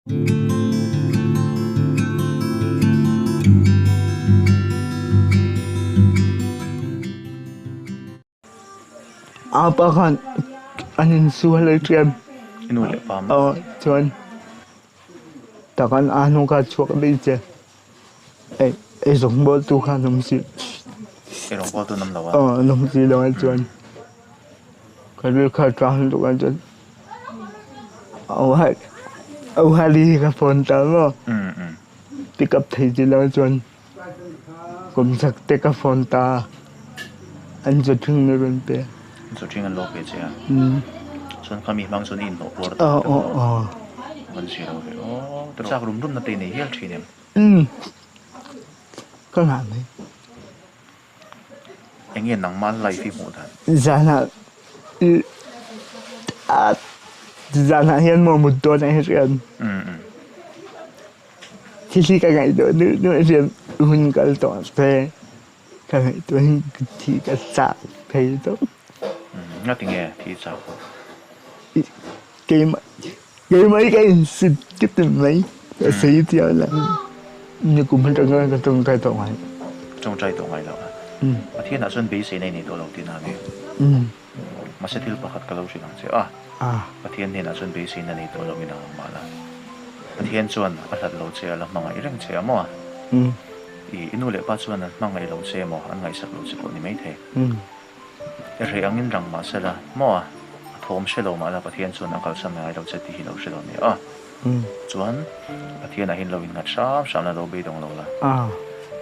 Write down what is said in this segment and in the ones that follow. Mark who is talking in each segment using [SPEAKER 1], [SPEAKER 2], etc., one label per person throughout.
[SPEAKER 1] Apa khan an insual a ṭiam.
[SPEAKER 2] I nu le pa maw?
[SPEAKER 1] Aw chuan takan a hnu kha chhuak daih che. Ei ei zawng tu khan awm si.
[SPEAKER 2] Ei rawng tu an awm lo a?
[SPEAKER 1] Aw an awm si lo a chuan. Ka rilru kha a tang lutuk a chuan Auhali hi ka phone ta maw? Pick up thei ti lo chuan kawmchhak te ka phone ta a, an zawthing na rawn pe.
[SPEAKER 2] An zawthing an lo pe che a? Chuan khami hmang chuan i inhlawh puar ta teuh lo. An si lo ve aw. Chak rum rum na te i nei hial thin em?
[SPEAKER 1] Ka ngah mai.
[SPEAKER 2] Enge nangmah life i hmuh dan?
[SPEAKER 1] Zanah zanah hian maw mut dawn ah hian thil hi ka ngaihtuah duh duh hian hun kal tawh se ka ngaihtuah hi thi ka chak thei tawp.
[SPEAKER 2] Ngatinge thi chak?
[SPEAKER 1] Keimah keimah hi ka insit ka ti mai ka sawi chiah lo nikum atanga ka tawngtai tawh ngai
[SPEAKER 2] tawngtai tawh ngai lo a Pathian ah chuan beiseina i nei tawh lo tihna a ni mahse thil pakhat ka lo hrilh ang che a Pathian hnenah chuan beiseina nei tawh lo in ang mah la Pathian chuan a hlat lo che a la hmangaih reng che a maw i nu leh pa chuan an hmangaih lo che emaw an ngaihsak lo che pawh ni maithei. I reh angin rang mah sela, maw a thawm hre lo mah la Pathian chuan a kalsan ngai lo che tih hi lo hre lo nia a. Chuan Pathian ah hian lo innghat hram hram la, lo beidawng lo la.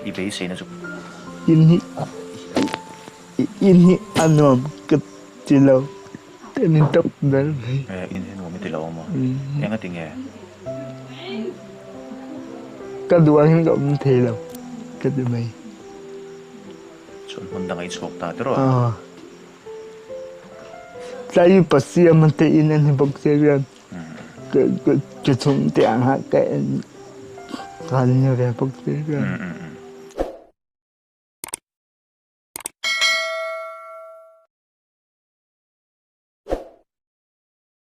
[SPEAKER 2] I beiseina chu.
[SPEAKER 1] In hi in hi a nuam ka ti lo, ka ni tawp ber mai.
[SPEAKER 2] In hi nuam i ti lo a maw? Eng a ti nge?
[SPEAKER 1] Ka duh angin ka awm thei lo ka ti mai.
[SPEAKER 2] Chuan hmun dang a i chhuak ta tiraw? Aw.
[SPEAKER 1] Tlai pasiam a te in an hi bawk che rian. Ka ka chhung te ang ha ka en kan ni ve bawk che rian.